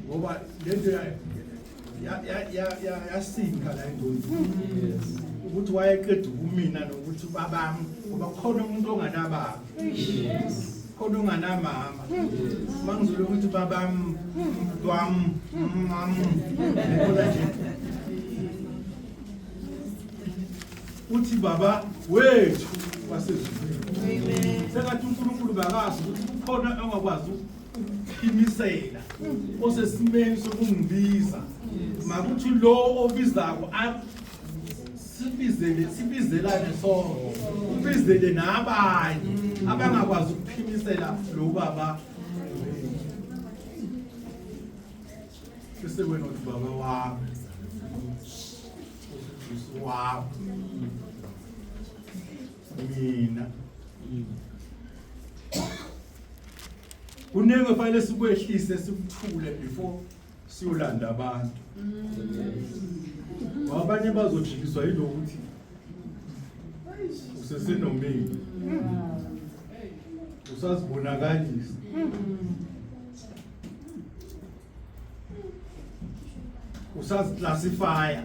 Ngoba lento yasinka la engqondweni. Yes. Ukuthi wayeqeda kumina nokuthi babami ngoba khona umuntu onganababa. Yes. Khona onganamama. Mangizule ukuthi babami mntwami mami. Ngibona nje. Uthi baba wethu wasezulwini. Amen. Sengathi uNkulunkulu bakazi ukuthi kukhona ongakwazi ukuphimisela osesimeni sokungibiza. Makuthi lo obizako sibizele sibizelane sonke. Ubizele nabanye abangakwazi ukuphimisela lo baba. Bese wena uthi baba wami. Wami. Mina. Kuningi ofanele sikwehlise sikuthule before siyolanda abantu. Ngoba abanye bazojikiswa yilokuthi usesenomile. Usazibonakalisa. Usaziclassifya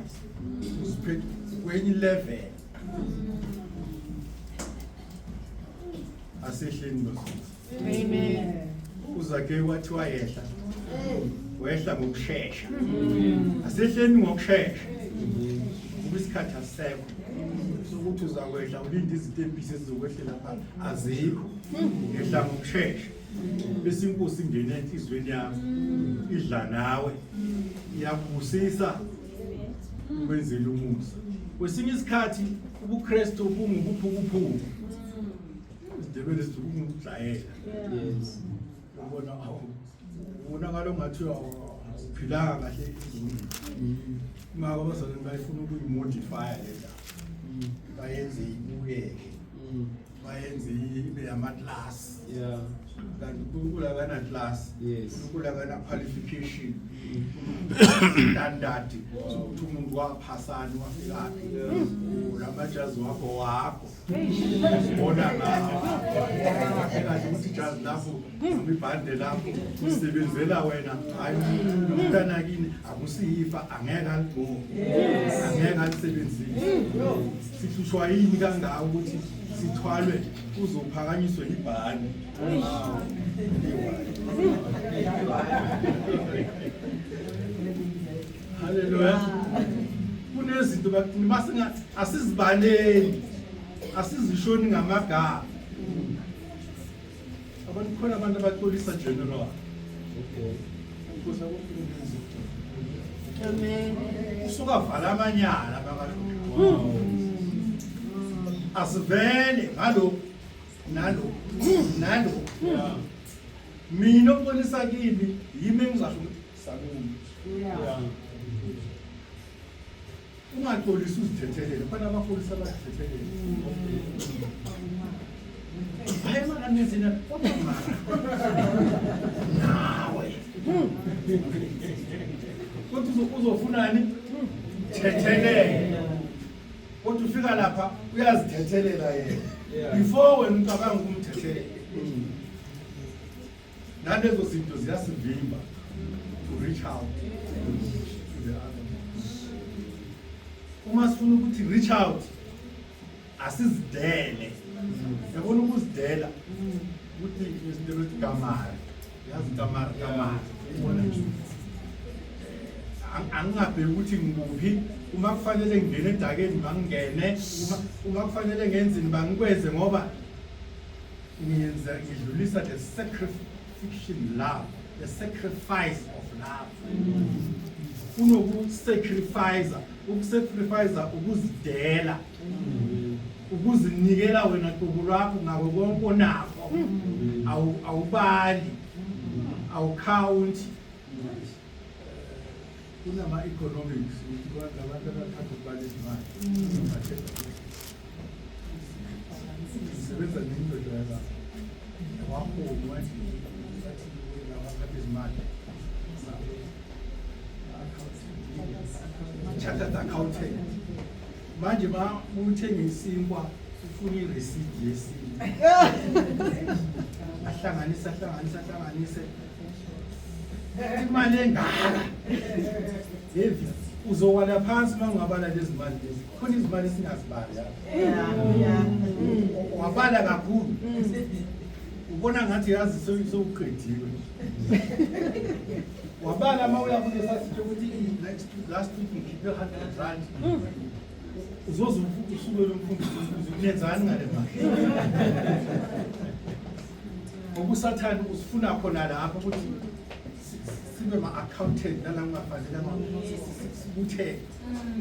uziphethe kwenye level. Asehleni bafethu. Amen. uZakeyu kwathiwa yehla wehla ngokushesha. Asehleni ngokushesha kuba isikhathi asisekho sokuthi uzakwehla ulinde izitebhisi ezizokwehlela phansi, azikho. Yehla ngokushesha bese inkosi ingena enhliziyweni yakho, idla nawe, iyakubusisa, ukwenzela umusa. Kwesinye isikhathi ubuKristu bungubuphukuphuku, isiNdebele sithi kungukudlayela. Yes. Ubona ubonakala ungathi awuphilanga kahle engqondweni. Kungako abazalwane bayifuna ukuyimodifya le ndaba, bayenze ibukeke, bayenze ibe yamaklasi. Kanti uNkulunkulu akana-class. uNkulunkulu akana-qualification, standard sokuthi umuntu waphasani wafikaphi. Lamajazi wakho wakho ubona ngawo kahle ukuthi ijazi lakho noma ibhande lakho usebenzela wena, hayi umntana kini akusiyifa, angeke aligqoke, angeke alisebenzise. Sihlushwa yini kangaka ukuthi sithwalwe kuzophakanyiswe ibhande? Haleluya. Kunezinto bakuthi masinga asizibaleli, asizishoni ngamagama. Abantu khona abantu abaxolisa general. Inkosi akufuna. Amen. Usuka vala amanyala bakasho. Asivele ngalo nalo nalo. Mina okubonisa kimi yimi engizasho ukuthi sakumi. Ungaxolisi uzithethelele, khona abaxolisa abazithethelele. Hayi mana nizina kodwa mara. Nawe. Kodwa uzofunani? Thethelele. Kodwa ufika lapha uyazithethelela yena. Before wena ucabanga ukumthethelela. Nalezo zinto ziyasivimba to reach out to the other. Uma sifuna ukuthi reach out, asizidele. Yabona ukuzidela ukuthi izinto bethi kamari, yazi kamari kamari, ubona nje angingabheki ukuthi ngikuphi. Uma kufanele ngingene edakeni mangingene, uma kufanele ngenzini bangikwenze, ngoba ngiyenza ngidlulisa the sacrificial love, the sacrifice of love. Kunokusacrifice, ukusacrifice ukuzidela, ukuzinikela wena qobo lwakho ngako konke onakho. Awubali, awucount. Kunama economics ukuthi abantu abathatha ukubala izimali sebenza nendoda yala waholi manje athi abaphatha izimali, chartered accountant. Manje ma uthenga isinkwa ufuna i-receipt yesinkwa, ahlanganise ahlanganise ahlanganise. Imali engaka. Heavy. Uzowala phansi uma ungabala lezi mali lezi. Khona izimali esingazibali lapha. Wabala kakhulu. Ubona ngathi yazi sewuqediwe. Wabala uma uya kulesa sitho ukuthi next last week ngikhiphe 100 rand. Uzoze usukele umfundisi ubuze nenzani ngale mali. Ngoba uSathane usifuna khona lapho ukuthi sibe ma-accountant nala kungafanele sibuthe.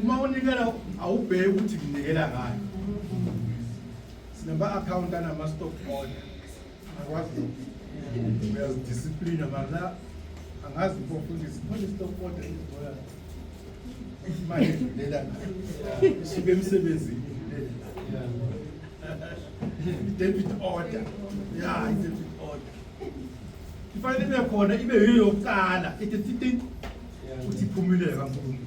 Uma unikela awubheki ukuthi nginikela ngani. Sinama-account anama-stop order. Akwazi uyazidisciplina mara angazi mfundisi khona i-stop order izibona imali edlulela isuke emsebenzini idlulele i-debit order ya i-debit order ifanele ibe khona ibe yiyo yokuqala ithi titi uthi iphumile kaNkulunkulu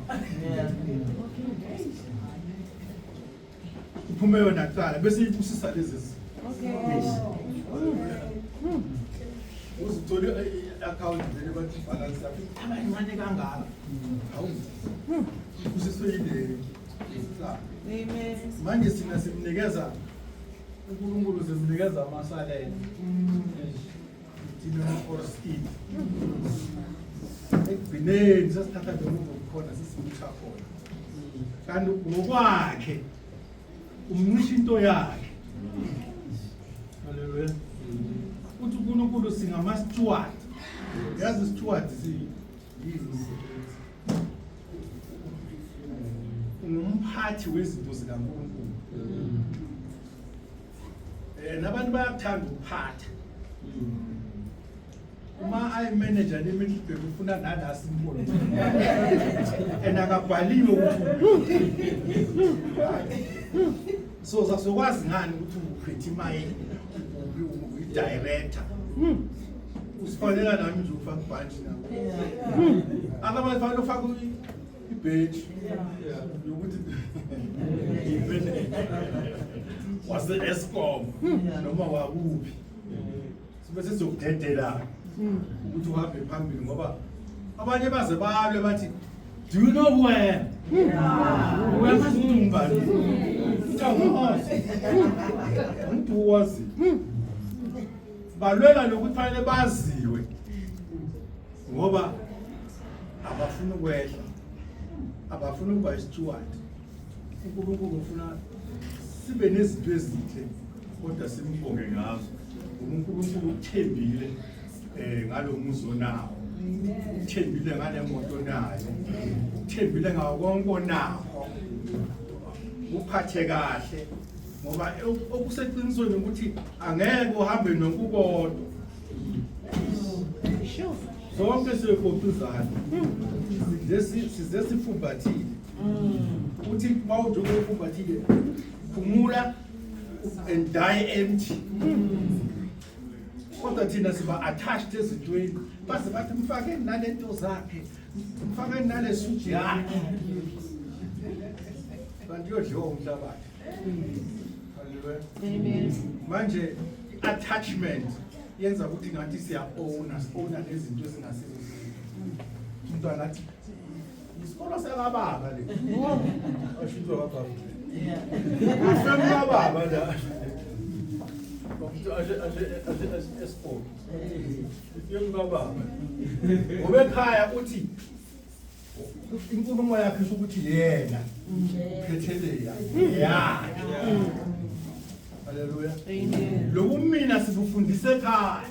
iphume yona kuqala bese ibusisa lezi uzithole i-akhawunti vele bathi ibhalansi yakho abancane kangaka hawu ibusiswe yile Amen. Manje sina simnikeza uNkulunkulu simnikeza amasalela. Thina ama-orskin. Ekugcineni sesithatha lokhu khona sesibutha khona. Kanti ngokwakhe umncisha into yakhe. Haleluya. Uthi uNkulunkulu singama-steward. Yazi steward si yini? Ungumphathi wezinto zikaNkulunkulu. Eh nabantu bayakuthanda ukuphatha. Uma ayi manager le Middleburg ufuna nala simbone. And akabhaliwe ukuthi so sasokwazi ngani ukuthi uphethe imali uyi-director usifanela nami nje ufaka ibhantshi nabo abanye fanele ufake ibheji yokuthi i-manager wase-Eskom noma wakuphi sibe sizokudedela ukuthi uhambe phambili ngoba abanye baze balwe bathi do you know who I am? Uyamazi ukuthi ungubani? Uthi awumazi. Umuntu uwazi. Balwela lokuthi fanele baziwe ngoba abafuni ukwehla abafuni ukuba isitshwadi uNkulunkulu ufuna sibe nezinto ezinhle kodwa simbonge ngazo ngoba uNkulunkulu ukuthembile eh ngalomuzi onawo uthembile ngale moto onayo uthembile ngawo konke onakho uphathe kahle ngoba okuseqinisweni ukuthi angeke uhambe nokukodwa Sonke siyogoqa izandla. Size size sifumbathile. Uthi mawuthi ufumbathile khumula and die empty. Kodwa thina siba attached ezintweni baze bathi mfakeni nalento zakhe mfakeni nale suit yakhe kanti uyodliwa umhlabathi. Haleluya. Amen. Manje i-attachment yenza ukuthi ngathi siya-owna si-owna nezinto ezingasizo umntwana athi isikolo sakababa le asho into kababa ifemu kababa la asho esikolo ifemu kababa ngoba ekhaya uthi inkulumo yakhe isho ukuthi yena uphetheleya yakhe haleluya Amen. Lobu mina sibufundise ekhaya.